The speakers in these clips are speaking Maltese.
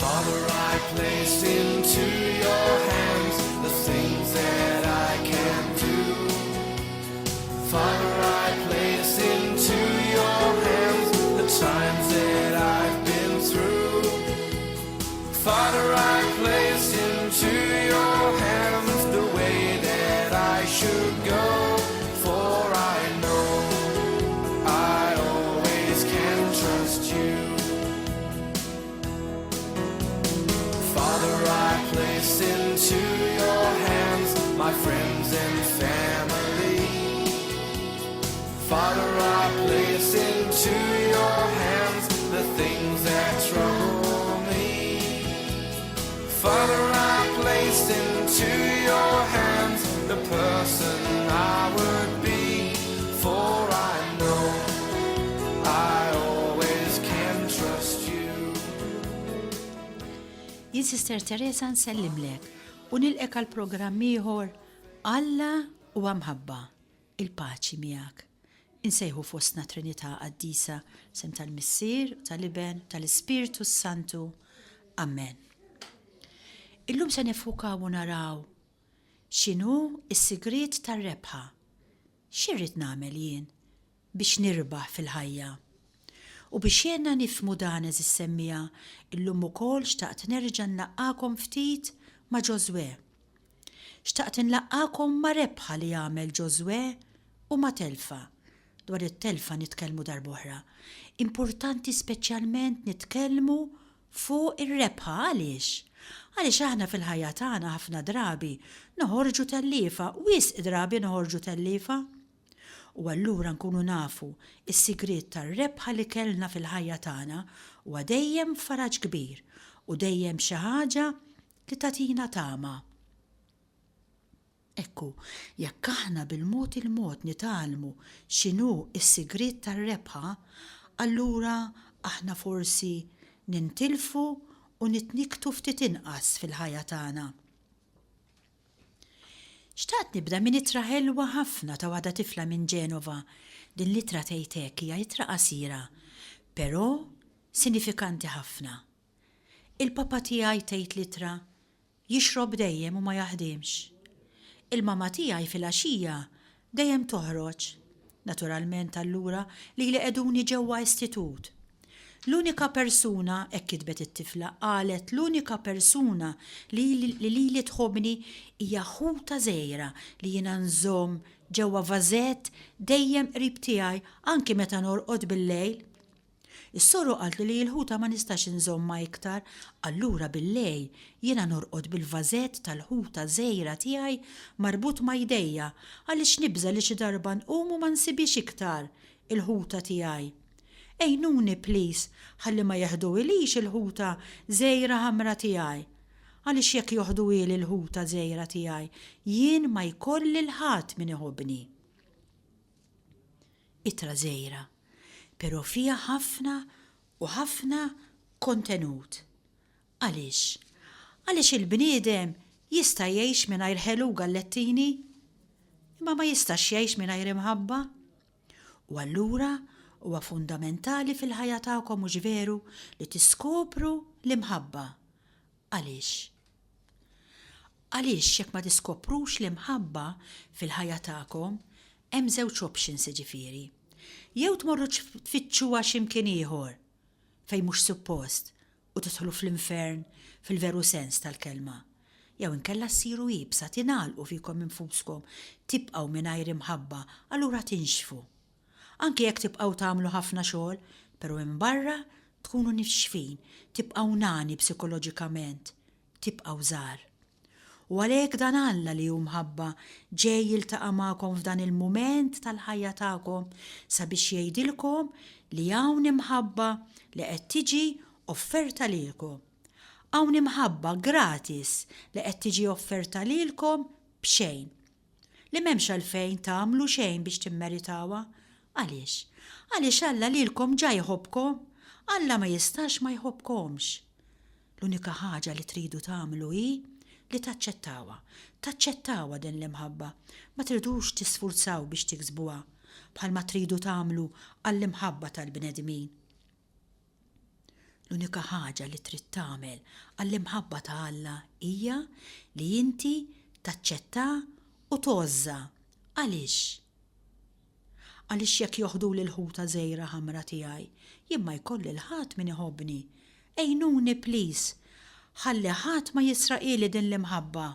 Father, I place into your hands the things that I can do. Father, I place into your hands the times that I've been through. Father, I place into your hands the way that I should go, for I know I always can trust you. Father, I place into your hands my friends and family. Father, I place into your hands the things that trouble me. Father, I place into your hands the person I would be, for I know I always can trust you. Jien Sister Teresa nsellimlek u nilqek għal programm ieħor Alla huwa mħabba, il-paċi miegħek. Insejħu fostna Trinità Qaddisa, sem tal-Missier, tal-Iben, tal-Ispirtu s-Santu. Amen. Illum se nifukaw u naraw x'inhu s-sigriet tar-rebħa. X'irrid nagħmel jien biex nirbaħ fil-ħajja? U biex jgħinna nifhmu dan għeżież semmiegħa, illum ukoll xtaqt nerġa' nlaqqagħkom ftit ma' Ġożwè. Xtaqt inlaqqagħkom ma' rebħa li għamel Ġożwè u ma' telfa. Dwar it-telfa nitkellmu darb'oħra. Importanti speċjalment nitkellmu fuq ir-rebħa. Għaliex? Għaliex aħna fil-ħajja tagħna ħafna drabi noħorġu telliefa, wisq drabi noħorġu telliefa. U allura nkunu nafu s-sigriet tar-rebħa li kellna fil-ħajja tagħna huwa dejjem faraġ kbir u dejjem xi ħaġa li tagħtina tama. Ekku, jekk aħna bil-mod il-mod nitgħallmu x'inhu s-sigriet tar-rebħa, allura aħna forsi nintilfu u nitnikktu ftit inqas fil-ħajja tagħna. Xtaqt nibda minn ittra ħelwa ħafna ta' waħda tifla minn Ġenova. Din l-ittra tgħid hekk, hija ittra qasira, però sinifikanti ħafna. Il-papa tiegħi tgħid l-ittra, jixrob dejjem u ma jaħdimx. Il-mama tiegħi filgħaxija dejjem toħroġ. Naturalment allura lili qegħduni ġewwa istitut. L-unika persuna, hekk kitbet it-tifla, qalet l-unika persuna li li lili tħobbni hija ħuta żgħira li jiena nżomm ġewwa vażett dejjem qrib tiegħi anki meta norqod bil-lejl. Is-soru qaltli li l-ħuta ma nistax inżommha iktar, allura bil-lejl jiena norqod bil-vażett tal-ħuta żgħira tiegħi marbut ma' jdejja għaliex nibża' li xi darba nqum u ma nsibhiex iktar, il-ħuta tiegħi. Għinuni please ħalli ma jeħduhilix il-ħuta żgħira ħamra tiegħi. Għaliex jekk joħduhieli l-ħuta żgħira tiegħi jien ma jkolli 'l ħadd min iħobbni. Ittra żgħira, però fiha ħafna u ħafna kontenut. Għaliex? Għaliex il-bniedem jista' jgħix mingħajr ħelu u gallettini, imma ma jistax jgħix mingħajr imħabba. U allura huwa fundamentali fil-ħajja tagħkom mhux veru li tiskopru l-imħabba. Għaliex? Għaliex jekk ma tiskoprux l-imħabba fil-ħajja tagħkom, hemm żewġ options jiġifieri. Jew tmorru tfittxuha xi mkien ieħor, fejn mhux suppost, u tidħlu fl-infern fil-veru sens tal-kelma. Jew inkella ssiru iebsa, tingħalqu fikom infuskom, tibqgħu mingħajr imħabba, allura tinxfu. Anki jekk tibqgħu tagħmlu ħafna xogħol, però minn barra tkunu nixfin, tibqgħu nani psikoloġikament, tibqgħu żgħar. U għalhekk dan Alla li hu mħabba ġej jiltaqa' magħkom f'dan il-mument tal-ħajja tagħkom sabiex jgħidilkom li hawn imħabba li qed tiġi offerta lilkom. Hawn imħabba gratis li qed tiġi offerta lilkom b'xejn. Li m'hemmx għalfejn tagħmlu xejn biex timmeritawha. Għaliex? Għaliex Alla lilkom ġa jħobbkom. Alla ma jistax ma jħobbkomx. L-unika ħaġa li tridu tagħmlu hi li taċċettawha. Taċċettawha din l-imħabba. Ma tridux tisfurzaw biex tiksbuha, bħalma tridu tagħmlu għall-imħabba tal-bnedmin. L-unika ħaġa li trid tagħmel għall-imħabba ta' Alla hija li inti taċċettha u tgħożżha. Għaliex? Għaliex jekk joħduli l-ħuta żgħira ħamra tiegħi, jien ma jkolli 'l ħadd min iħobbni. Għinuni please! Ħalli ħadd ma jisraqhieli din l-imħabba!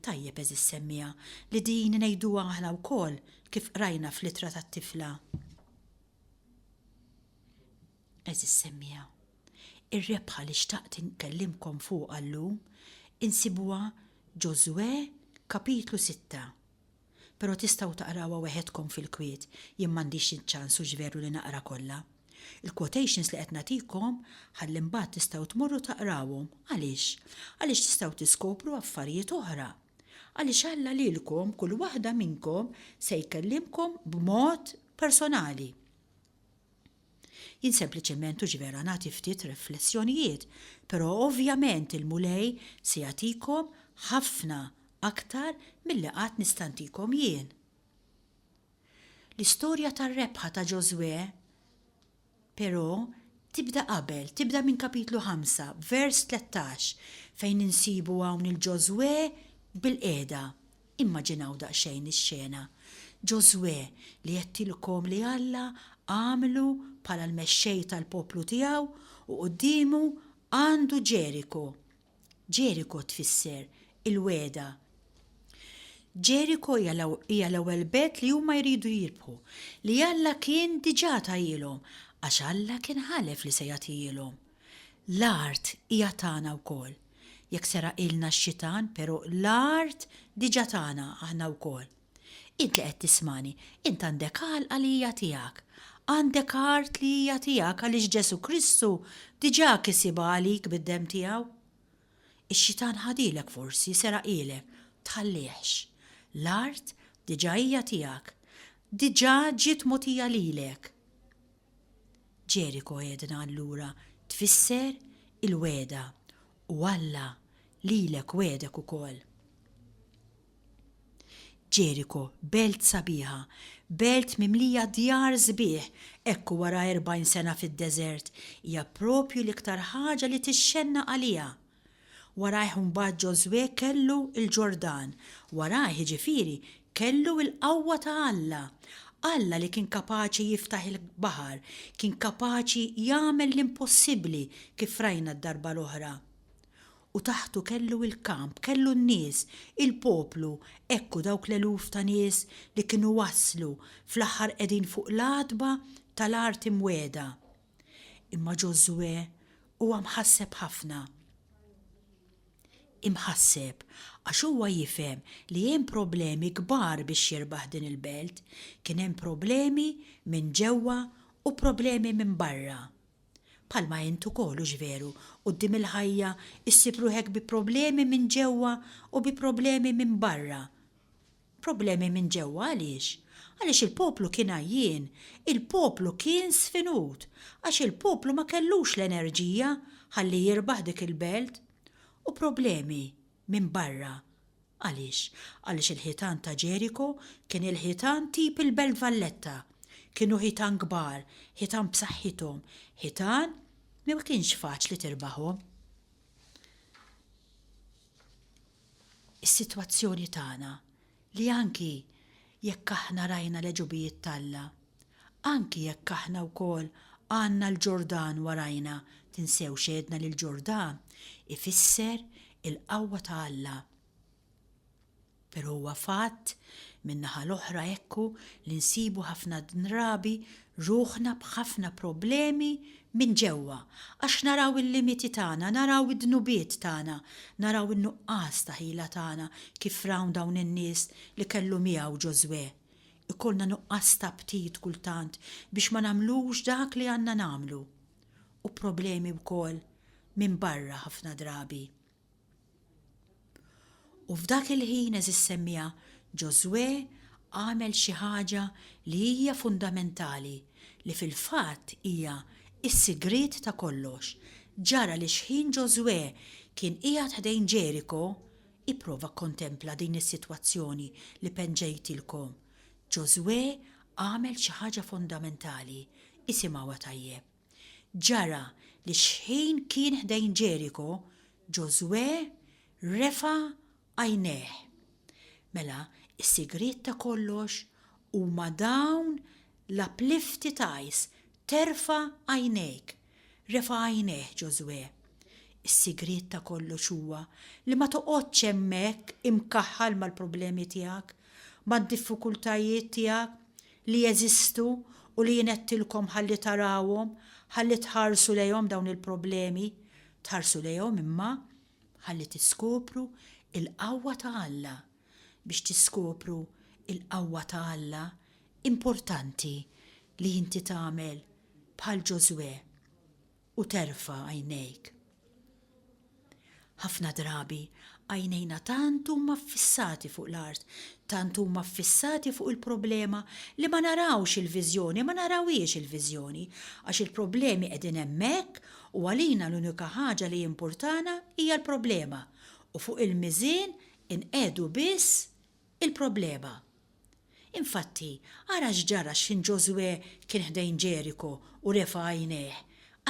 Tajjeb għeżież semmiegħa li din ngħiduha aħna wkoll kif qrajna fl-ittra tat-tifla. Għeżież semmiegħa, ir-rebħa li xtaqt inkellimkom fuqha llum insibuha Ġożwè kapitlu sitta. Però tistgħu taqrawha weħedkom fil-kwiet, jien m'għandix iċ-ċans hux veru li naqra kollha. Il-quotations li qed nagħtikom ħalli mbagħad tistgħu tmorru taqrawhom. Għaliex? Għaliex tistgħu tiskopru affarijiet oħra. Għaliex Alla lilkom, kull waħda minnkom, se jkellimkom b'mod personali. Jien sempliċement hux vera nagħti ftit riflessjonijiet, però ovvjament il-Mulej se jagħtikom ħafna aktar milli qatt nista' ntikom jien. L-istorja tar-rebħa ta' Ġożwè, però, tibda qabel, tibda minn kapitlu 5, vers 13, fejn insibu hawn il-Ġożwè bilqiegħda. Immaġinaw daqsxejn ix-xena. Ġożwè, li għedtilkom li Alla għamlu bħala l-mexxej tal-poplu tiegħu u quddiemu għandu Ġeriko. Ġeriko tfisser il-wegħda. Ġeriko hija l-ewwel belt li huma jridu jirbħu, li Alla kien diġà tahielhom, għax Alla kien ħalef li se jagħtihielhom. L-art hija tagħna wkoll. Jekk seraqilna x-xitan, però l-art diġà tagħna aħna wkoll. Int li qed tismagħni, int għandek għalqa li hija tiegħek. Għandek art li hija tiegħek għaliex Ġesù Kristu diġà kisibha għalik bid-demm tiegħu. Ix-xitan ħadhielek forsi, seraqhielek, tħallihx. L-art diġà hija tiegħek. Diġà ġiet mogħtija lilek. Ġeriko għedna allura tfisser il-wegħda u Alla lilek wegħdek ukoll. Ġeriko, belt sabiħa, belt mimlija djar sbieħ, hekk u wara 40 sena fid-deżert, hija proprju l-iktar ħaġa li tixxennaq għaliha. Warajh imbagħad Ġożwè kellu l-Ġordan. Warajh, jiġifieri, kellu l-qawwa ta' Alla. Alla li kien kapaċi jiftaħ il-baħar, kien kapaċi jagħmel l-impossibbli kif rajna d-darba l-oħra. U taħtu kellu l-kamp, kellu n-nies, il-poplu, hekk u dawk l-eluf ta' nies li kienu waslu fl-aħħar qegħdin fuq l-għatba tal-art imwiegħda. Imma Ġożwè huwa mħasseb ħafna. Imħasseb għax huwa jifhem li hemm problemi kbar biex jirbaħ din il-belt, kien hemm problemi minn ġewwa u problemi minn barra. Bħalma int ukoll, hux veru, quddiem il-ħajja issib ruħek bi problemi minn ġewwa u bi problemi minn barra. Problemi minn ġewwa għaliex? Għaliex il-poplu kien għajjien, il-poplu kien sfinut, għax il-poplu ma kellux l-enerġija ħalli jirbaħ dik il-belt. U problemi minn barra għaliex? Għaliex il-ħitan ta' Ġeriko kien il-ħitan tip il-Belt Valletta. Kienu ħitan kbar, ħitan b'saħħithom, ħitan li ma kienx faċli tirbaħhom. Is-sitwazzjoni tagħna li anki jekk aħna rajna l-għeġubijiet t'Alla, anki jekk aħna wkoll għandna l-Ġordan warajna, tinsewx għedna li l-Ġordan ifisser il-qawwa ta' Alla. Però huwa fatt, min-naħa l-oħra hekk hu li nsibu ħafna drabi ruħna b'ħafna problemi minn ġewwa, għax naraw il-limiti tagħna, naraw id-dnubiet tagħna, naraw in-nuqqas ta' ħila tagħna kif rawn dawn in-nies li kellu miegħu Ġożwè. Ikollna nuqqas ta' aptit kultant biex ma nagħmlux dak li għandna nagħmlu. U problemi wkoll minn barra ħafna drabi. U f'dak il-ħin, għeżież semmiegħa, Ġożwè għamel xi ħaġa li hija fundamentali, li fil-fatt hija s-sigriet ta' kollox. Ġara li xħin Ġożwè kien qiegħed ħdejn Ġeriko, ipprova kkontempla din is-sitwazzjoni li penġejtilkom, Ġożwè għamel xi ħaġa fondamentali. Isimgħuha tajjeb. Ġara li xħin kien ħdejn Ġeriko, Ġożwè refa' għajnejh. Mela, is-sigriet ta' kollox huma dawn l-uplifted eyes, terfa' għajnejk. Refa' għajnejh Ġożwè. Is-sigriet ta' kollox huwa li ma toqgħodx hemmhekk imkaħħal mal-problemi tiegħek, mad-diffikultajiet tiegħek li jeżistu u li jien għedtilkom ħalli tarawhom, ħalli tħarsu lejhom dawn il-problemi, tħarsu lejhom imma ħalli tiskopru l-qawwa ta' Alla. Biex tiskopru l-qawwa ta' Alla, importanti li inti tagħmel bħal Ġożwè u terfa' għajnejk. Ħafna drabi għajnejna tant huma ffissati fuq l-art, tant huma ffissati fuq il-problema li ma narawx il-viżjoni, ma narawhiex il-viżjoni, għax il-problemi qegħdin hemmhekk u għalina l-unika ħaġa li jimpurtana hija l-problema u fuq il-miżien inqiegħdu biss il-problema. Infatti, ara x'ġara x'ħin Ġożwè kien ħdejn Ġeriko u refa' għajnejh.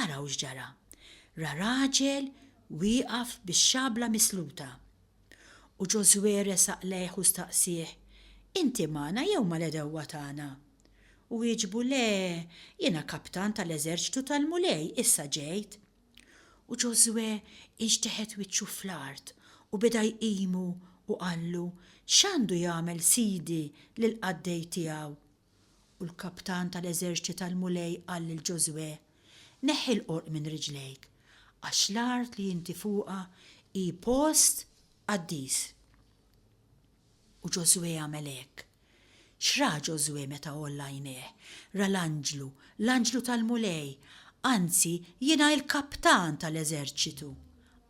Araw x'ġara. Ra raġel wieqaf bix-xabla misluta. U Ġożwè resaq lejh u staqsieh, Inti magħna jew mal-għedewwa tagħna? U wieġbu, Le, jiena kaptan tal-eżerċtu tal-Mulej, issa ġejt. U Ġożwè inxteħet wiċċu fl-art u beda jqimu u qallu, X'għandu jagħmel sidi lill-qaddej tiegħu? U l-kaptan tal-eżerċti tal-Mulej qal lil Ġożwè, Neħħi l-qorq minn riġlejk, għax l-art li inti fuqha hi post qaddis. U Ġożwè għamel hekk. X'ra Ġożwè meta għolla għajnejh? Ra l-anġlu, l-anġlu tal-Mulej, anzi, jiena il-kaptan tal-eżerċitu.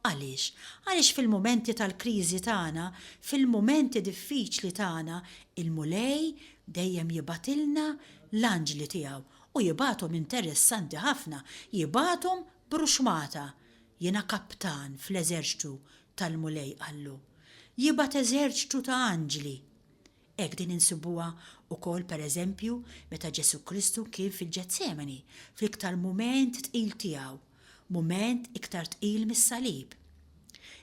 Għaliex? Għaliex fil-mumenti tal-kriżi tagħna, fil-mumenti diffiċli tagħna, il-Mulej dejjem jibgħatilna l-anġli tiegħu. U jibgħathom interessanti ħafna, jibgħathom b'ruxmata. Jiena kaptan fl-eżerċtu tal-Mulej qallu. Jibgħat eżerċtu ta' anġli. Hekk din insibuha wkoll per eżempju meta Ġesù Kristu kien fil-Ġetsemani, fl-iktar mument tqil tiegħu, mument iktar tqil mis-salib.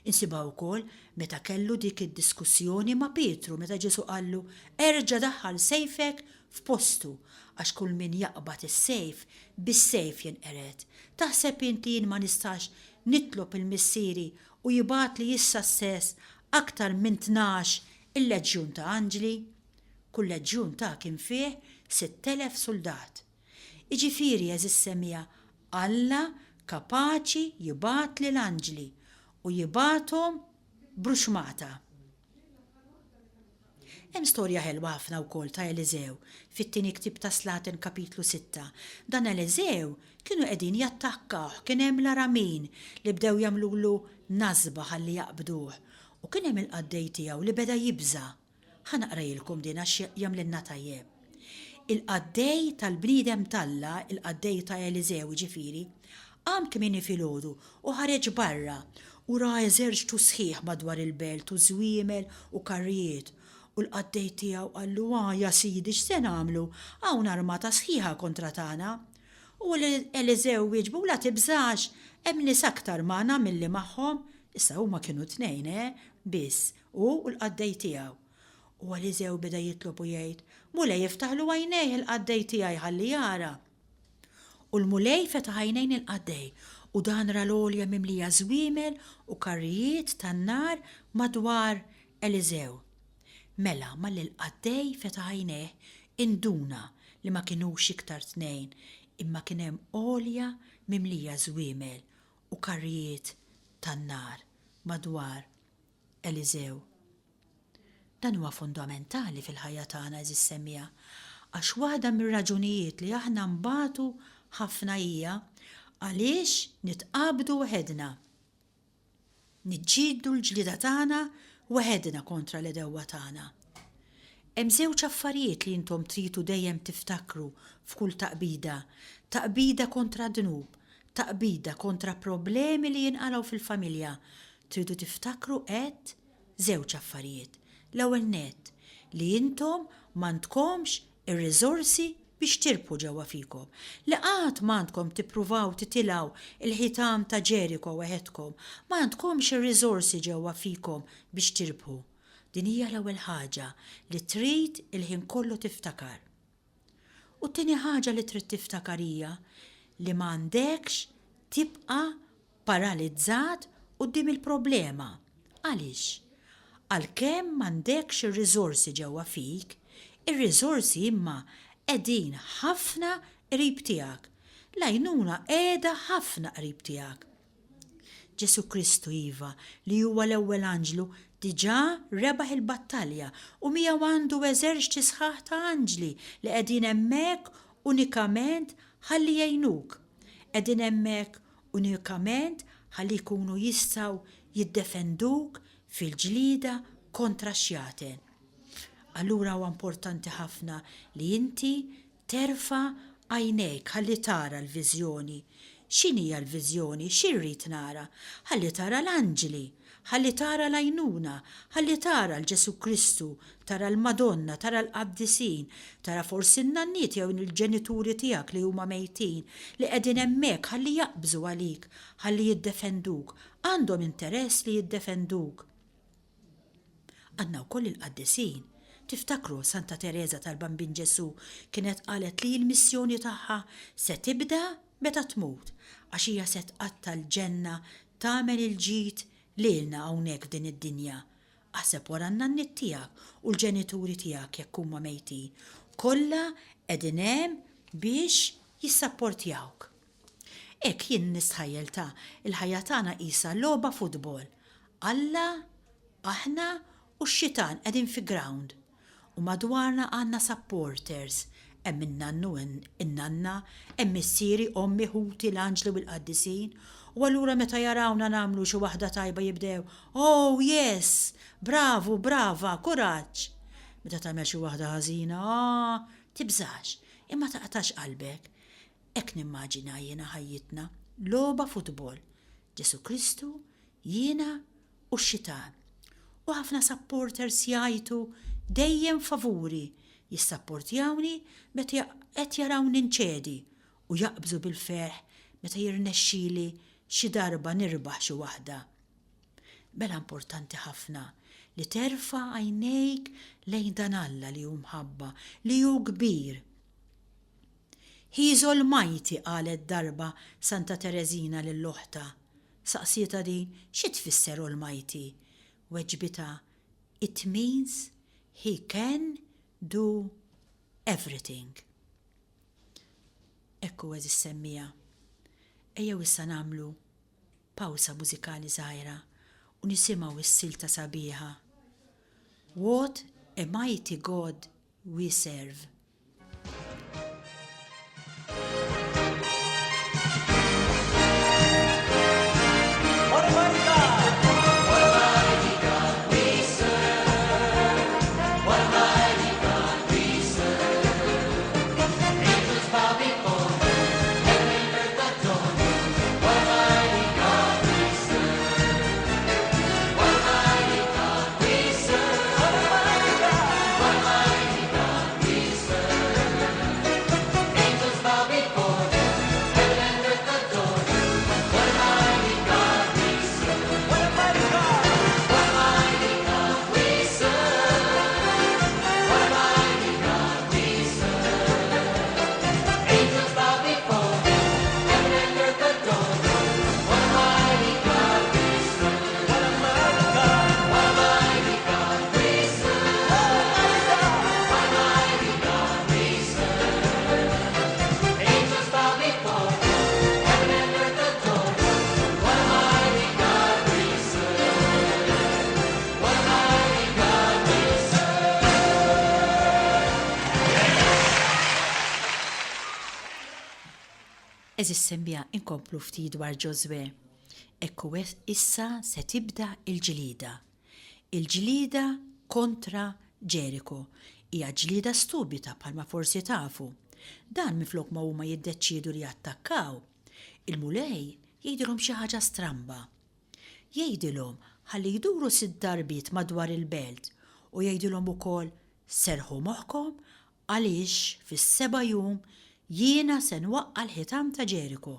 Insibha wkoll meta kellu dik id-diskussjoni ma' Pietru meta Ġesù qallu, Erġa' daħħal sejfek f'postu, għax kull min jaqbad is-sejf, bis-sejf jinqered. Taħseb int li jien ma nistax nitlob 'il Missieri u jibgħatli issa stess aktar minn 12 il-leġjun ta' anġli? Kull leġjun ta' kien fih 6,000 suldat. Jiġifieri, għeżież semmiegħa, Alla kapaċi jibgħatli l-anġli u jibgħathom b'ruxmata. Hemm storja ħelwa ħafna wkoll ta' Eliżew fit-Tieni Ktieb ta' Slaten kapitlu sitta. Dan Eliżew kienu qegħdin jattakkawh, kien hemm l-Aramin li bdew jagħmlulu nasba ħalli jaqbduh u kien hemm il-qaddej tiegħu li beda jibża'. Ħa naqrajilkom din għax jagħmlilna tajjeb. Il-qaddej tal-bniedem t'Alla, il-qaddej ta' Eliżew jiġifieri, qam kmieni filgħodu u ħareġ barra u ra eżerċtu sħiħ madwar il-belt u żwiemel u karrijiet. U l-qaddej tiegħu qallu, Ah, ja sidi, x'se nagħmlu? Hawn armata sħiħa kontra tagħna. U Eliżew wieġbu, La tibżax, hemm nies aktar magħna milli magħhom. Issa huma kienu tnejn, eh, biss, hu u l-qaddej tiegħu. U Eliżew beda jitlob u jgħid, Mulej iftaħlu għajnejh il-qaddej tiegħi ħalli jara. U l-Mulej fetaħ għajnejn il-qaddej, u dan ra l-għolja mimlija żwiemel u karrijiet tan-nar madwar Eliżew. Mela malli l-qaddej fetaħ għajnejh, induna li ma kinux iktar tnejn, imma kien hemm għolja mimlija żwiemel u karrijiet tan-nar madwar Eliżew. Dan huwa fundamentali fil-ħajja tagħna għeżież semmiegħa, għax waħda mir-raġunijiet li aħna nbatu ħafna hija għaliex nitqabdu waħedna. Niġġieldu l-ġlieda tagħna waħedna kontra l-għedewwa tagħna. Hemm żewġ affarijiet li intom tridu dejjem tiftakru f'kull taqbida, taqbida kontra d-dnub, taqbida kontra problemi li jinqalgħu fil-familja, tridu tiftakru għedt żewġ affarijiet. L-ewwel nett, li intom m'għandkomx ir-riżorsi biex tirbħu ġewwa fikom, li qatt m'għandkom tippruvaw titilgħu l-ħitan ta' Ġeriko weħedkom, ma għandkomx ir-riżorsi ġewwa fikom biex tirbħu. Din hija l-ewwel ħaġa li trid il-ħin kollu tiftakar. U t-tieni ħaġa li trid tiftakar hija li m'għandekx tibqa' paralizzat quddiem il-problema. Għaliex? Għalkemm m'għandekx ir-riżorsi ġewwa fik, ir-riżorsi imma qegħdin ħafna qrib tiegħek. L-għajnuna qiegħda ħafna qrib tiegħek. Ġesù Kristu, iva, li huwa l-ewwel anġlu, diġà rebaħ il-battalja u miegħu għandu eżerċti sħaħ ta' anġli li qegħdin hemmhekk unikament ħalli jgħinuk. Qegħdin hemmhekk unikament ħalli jkunu jistgħu jiddefenduk fil-ġlieda kontra x-xjaten. Allura huwa importanti ħafna li inti Terfa' għajnejk ħalli tara l-viżjoni. X'inhija l-viżjoni? Xi rrid nara? Ħalli tara l-anġli. Ħalli tara l-għajnuna. Ħalli tara 'l Ġesù Kristu, tara l-Madonna, tara l-qaddisin, tara forsi n-nanniet jew il-ġenituri tiegħek li huma mejtin, li qegħdin hemmhekk ħalli jaqbżu għalik, ħalli jiddefenduk. Għandhom interess li jiddefenduk. Għandna wkoll il-qaddisin. Tiftakru Santa Tereża tal-Bambin Ġesù kienet qalet li l-missjoni tagħha se tibda meta tmut għax hija se tqatta' l-ġenna tagħmel il-ġid lilna hawnhekk f'din id-dinja. Aħseb wara n-nanniet tiegħek u l-ġenituri tiegħek jekk huma mejtin. Kollha qegħdin hemm biex jissapportjawk. Hekk jien nistħajjel ta' il-ħajja tagħna qisha logħba futbol. Alla, aħna u x-xitan qegħdin fi ground. U madwarna għandna supporters, hemm in-nannu u n-nanna, hemm missieri, ommi, ħuti, l-anġli u l-qaddisin. U allura meta jarawna nagħmlu xi waħda tajba jibdew, Oh yes! Bravu, brava, kuraġġ! Meta tagħmel xi waħda ħażina, ah, tibżax, imma taqtax qalbek. Hekk nimmaġina jiena ħajjitna, logħba futbol. Ġesù Kristu, jiena u x-xitan. U ħafna supporters jgħajtu dejjem favuri, jissapportjawni meta qed jarawni nċedi u jaqbżu bil-ferħ meta jirnexxili xi darba nirbaħ xi waħda. Mela importanti ħafna li terfa' għajnejk lejn dan Alla li hu mħabba, li hu kbir. He is almighty qalet darba Santa Tereżina lil oħtha. Saqsietha din xi tfisser almighty. Weġbitha it means he can do everything. Hekk hu għeżież semmiegħa. Ejjew issa nagħmlu pawsa mużikali żgħira u nisimgħu s-silta sabiħa What a mighty God we serve. Għeżież semmiegħa inkomplu ftit dwar Ġożwè. Hekk hu issa se tibda l-ġlieda. Il-ġlieda kontra Ġeriko. Hija ġlieda stupida bħalma forsi tafu. Dan minflok ma huma jiddeċiedu li jattakkaw, il-Mulej jgħidilhom xi ħaġa stramba. Jgħidilhom ħalli jduru sitt darbiet madwar il-belt u jgħidilhom ukoll serrħu moħħkom. Għaliex fis-seba' jum jiena se nwaqqa' l-ħitan ta' Ġeriko.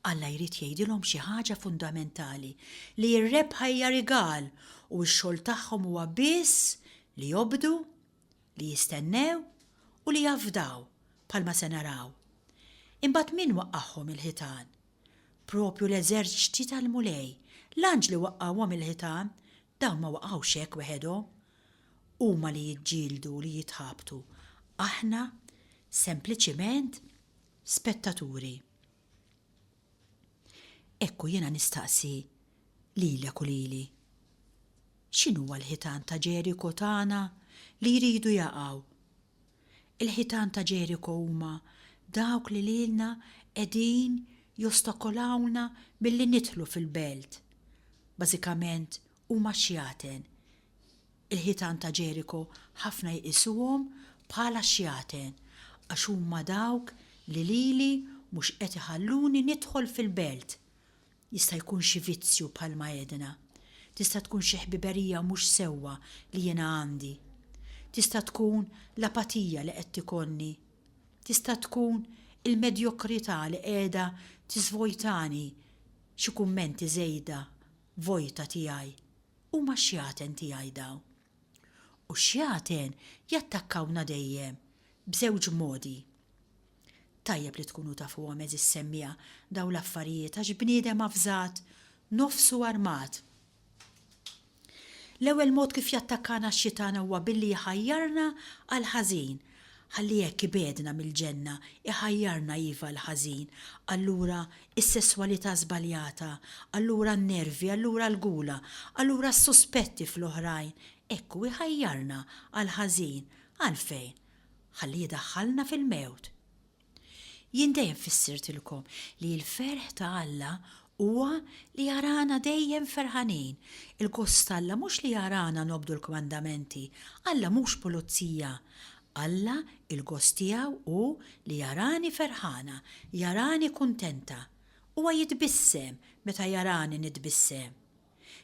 Alla jrid jgħidilhom xi ħaġa fundamentali, li r-rebħa hija rigal u x-xogħol tagħhom huwa biss li jobdu, li jistennew u li jafdaw, bħalma se naraw. Imbagħad min waqqagħhom il-ħitan? Proprju l-eżerċti tal-Mulej, l-anġli waqqgħuhom il-ħitan, dawn ma waqgħux hekk weħedhom. Huma li jiġġieldu u li jitħabtu, aħna sempliċiment spettaturi. Hekk u jiena nistaqsi lilek u lili. X'inhuwa l-ħitan ta' Ġeriko tagħna li jridu jaqgħu? Il-ħitan ta' Ġeriko huma dawk li lilna qegħdin jostakolawna milli nidħlu fil-belt. Bażikament huma xjaten Il-ħitan ta' Ġeriko ħafna jqisuhom bħala xjaten għax huma dawk li lili mhux qed iħalluni nidħol fil-belt. Jista' jkun xi vizzju bħalma għedna. Tista' tkun xi ħbiberija mhux sewwa li jiena għandi. Tista' tkun l-apatija li qed tikolni. Tista' tkun il-medjokrità li qiegħda tiżvojtani, xi kummenti żejda vojta tiegħi. Huma x-xjaten tiegħi dawn. U x-xjaten jattakkawna dejjem b'żewġ modi. Tajjeb li tkunu tafuhom għeżież semmiegħa dawn l-affarijiet għax bniedem avżat nofsu armat. L-ewwel mod kif jattakkana x-xitan huwa billi jħajjarna għall-ħażin ħalli hekk ibegħedna mill-ġenna, iħajjarna iva għall-ħażin, allura is-sesswalità żbaljata, allura n-nervi, allura l-gula, allura s-suspetti fl-oħrajn, hekk hu jħajjarna għall-ħażin. Għalfejn? Ħalli jdaħħalna fil-mewt. Jien dejjem fissirtilkom li l-ferħ ta' Alla huwa li jarana dejjem ferħanin. Il-gost t'Alla mhux li jarana nobdu l-kmandamenti. Alla mhux pulizija. Alla, il-gost tiegħu hu li jarani ferħana, jarani kuntenta. Huwa jitbissem meta jarani nitbissem.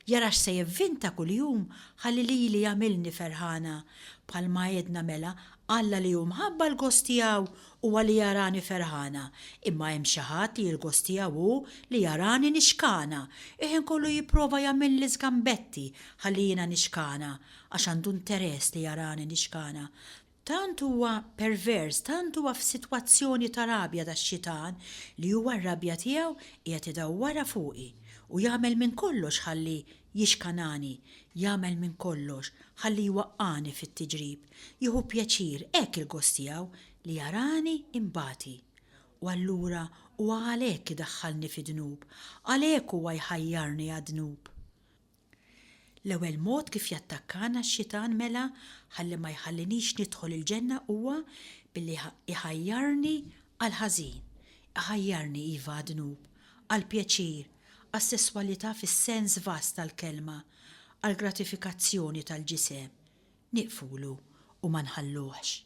Jara x'se jivvinta kuljum ħalli lili jagħmilni ferħana. Bħalma għedna mela, Alla li hu mħabba l-gost tiegħu huwa li jarani ferħana. Imma hemm xi ħadd li l-gost tiegħu hu li jarani nixkana. Il-ħin kollu jipprova jagħmilli żgambetti ħalli jiena nixkana, għax għandu interess li jarani nixkana. Tant huwa pervers, tant huwa f'sitwazzjoni ta' rabja dax-xitan li huwa r-rabja tiegħu qiegħed idawwarha fuqi u jagħmel minn kollox ħalli jixkanani, jagħmel minn kollox ħalli jwaqqagħni fit-tiġrib, jieħu pjaċir, hekk il-gost tiegħu, li jarani nbati. U allura huwa għalhekk idaħħalni fid-dnub, għalhekk huwa jħajjarni għad-dnub. L-ewwel mod kif jattakkana x-xitan mela ħalli ma jħallinix nidħol il-ġenna huwa billi iħajjarni għall-ħażin. Iħajjarni, iva, għad-dnub, għall-pjaċir, għas-sesswalità fis-sens vast tal-kelma, għall-gratifikazzjoni tal-ġisem. Nieqfulu u ma nħalluhx.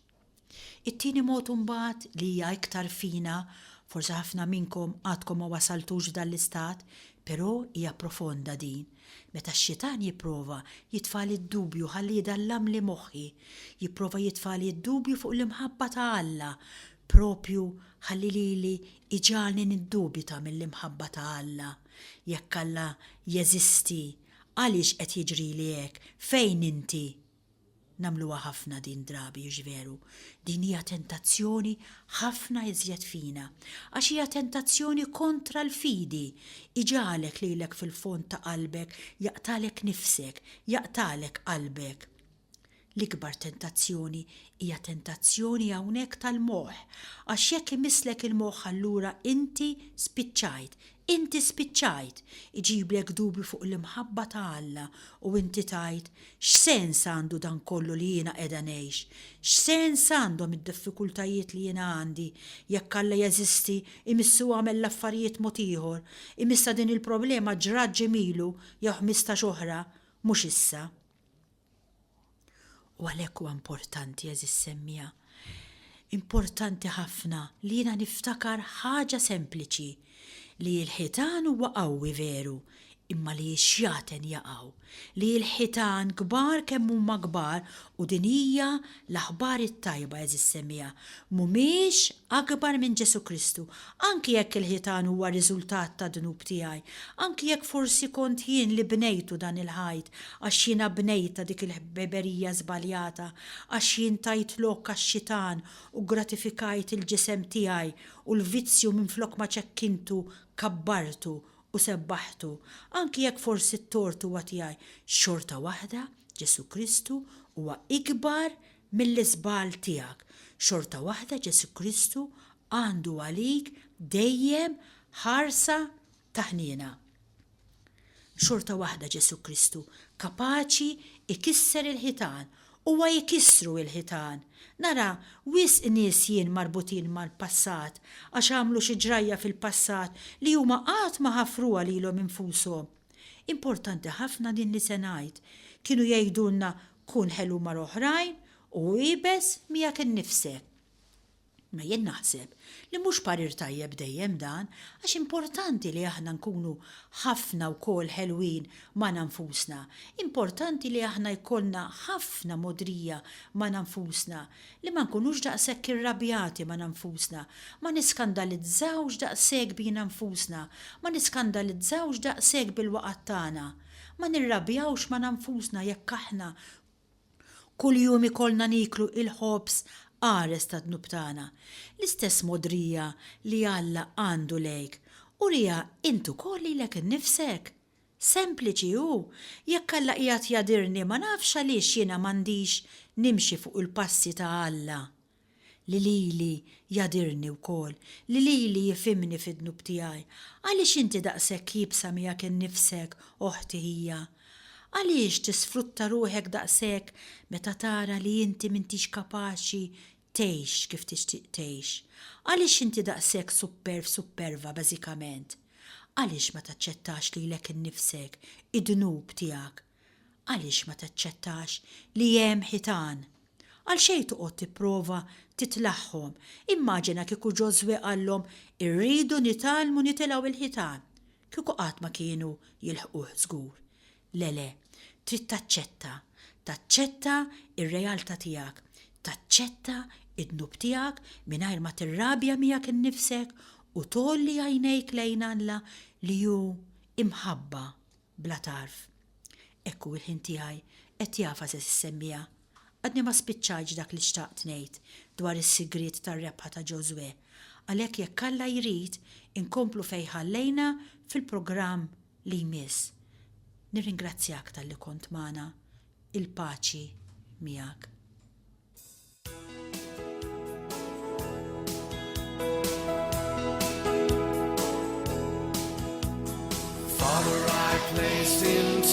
It-tieni mod imbagħad li hija iktar fina, forsi ħafna minnkom għadkom ma wasaltux f'dan l-istat, però hija profonda din, meta x-xitan jipprova jitfagħli d-dubju ħalli jdallamli moħħi, jipprova jitfagħli d-dubju fuq l-imħabba ta' Alla, propju ħalli lili iġagħalni niddubita mill-imħabba ta' Alla. Jekk Alla jeżisti, għaliex qed jiġrili hekk? Fejn inti? Nagħmluha ħafna din drabi, hux veru? Din hija tentazzjoni ħafna iżjed fina, għax hija tentazzjoni kontra l-fidi. Iġagħlek lilek fil-fond ta' qalbek jaqtagħlek nifsek, jaqtagħlek qalbek. L-ikbar tentazzjoni hija tentazzjoni hawnhekk tal-moħħ, għax jekk imisslek il-moħħ allura inti spiċċajt, Inti spiċċajt! Iġiblek dubju fuq l-imħabba ta' Alla u inti tgħid, 'X'sens għandu dan kollu li jiena qiegħda ngħix? X'sens għandhom id-diffikultajiet li jiena għandi? Jekk Alla jeżisti, imissu għamel l-affarijiet mod ieħor. Imissha din il-problema ġrat ġimgħa ilu jew 15 oħra, mhux issa. U għalhekk huwa importanti, għeżież semmiegħa, importanti ħafna li jiena niftakar ħaġa sempliċi, li l-ħitan huwa qawwi veru, Imma li x-xjaten jaqgħu, li l-ħitan kbar kemm huma kbar, u din hija l-aħbar it-tajba għeżież semmiegħa, mhumiex akbar minn Ġesù Kristu, anki jekk il-ħitan huwa riżultat tad-dnub tiegħi, anki jekk forsi kont jien li bnejtu dan il-ħajt għax jiena bnejtha dik il-ħbeberija żbaljata, għax jien tajt lok għax-xitan u ggratifikajt il-ġisem tiegħi u l-vizzju minflok ma ċekkintu kabbartu u sebbaħtu, anki jekk forsi t-tort huwa tiegħi, xorta waħda Ġesù Kristu huwa ikbar mill-iżball tiegħek. Xorta waħda Ġesù Kristu għandu għalik dejjem ħarsa ta' ħniena. Xorta waħda Ġesù Kristu kapaċi jkisser il-ħitan Huwa jkissru il-ħitan. Nara wisq nies jien marbutin mal-passat għax għamlu xi ġrajja fil-passat li huma qatt ma ħafruha lilhom infushom. Importanti ħafna din li se ngħid. Kienu jgħidulna kun ħelu mal-oħrajn u iebes miegħek innifsek. Imma jien naħseb li mhux parir tajjeb dejjem dan għax importanti li aħna nkunu ħafna wkoll ħelwin magħna nfusna. Importanti li aħna jkollna ħafna mogħdrija magħna nfusna, li ma nkunux daqshekk irrabjati magħna nfusna, ma niskandalizzawx daqshekk bina nfusna, ma niskandalizzawx daqshekk bil-waqgħat tagħna. Ma nirrabjawx magħna nfusna jekk aħna Kuljum ikollna nieklu il-ħobż qares tad-dnub tagħna. L-istess mogħdrija li Alla għandu lejk, uriha int ukoll lilek innifsek. Sempliċi hu, jekk Alla qiegħed jagħdirni ma nafx għaliex jiena m'għandix nimxi fuq il-passi ta' Alla. li lili jagħdirni wkoll, li lili jifhimni fid-dnub tiegħi. Għaliex inti daqshekk iebsa miegħek innifsek, oħti ħija? Għaliex tisfrutta ruħek daqshekk meta tara li inti m'intix kapaċi tgħix kif tixtieq tgħix? Għaliex inti daqshekk supperv supperva bażikament? Għaliex ma taċċettax lilek innifsek, id-dnub tiegħek? Għaliex ma taċċettax li hemm ħitan? Għalxejn toqgħod tipprova titlagħhom. Immaġina kieku Ġożwè qallhom, 'Irridu nitgħallmu nitilgħu l-ħitan. Kieku qatt ma kienu jilħquh żgur. Le, le. Trid taċċetta. Taċċetta r-realtà tiegħek. Taċċetta d-dnub tiegħek mingħajr ma tirrabja miegħek innifsek u tgħolli għajnejk lejn Alla li hu imħabba bla tarf. Hekk hu l-ħin tiegħi qed jagħfas għeżież semmiegħa. Għadni ma spiċċajtx dak li xtaqt ngħid dwar is-sigriet tar-rebħa ta' Ġożwè. Għalhekk jekk Alla jrid inkomplu fejn ħallejna fil-programm li jmiss. Nirringrazzjak talli kont magħna. Il-paċi miegħek. Father, I place in.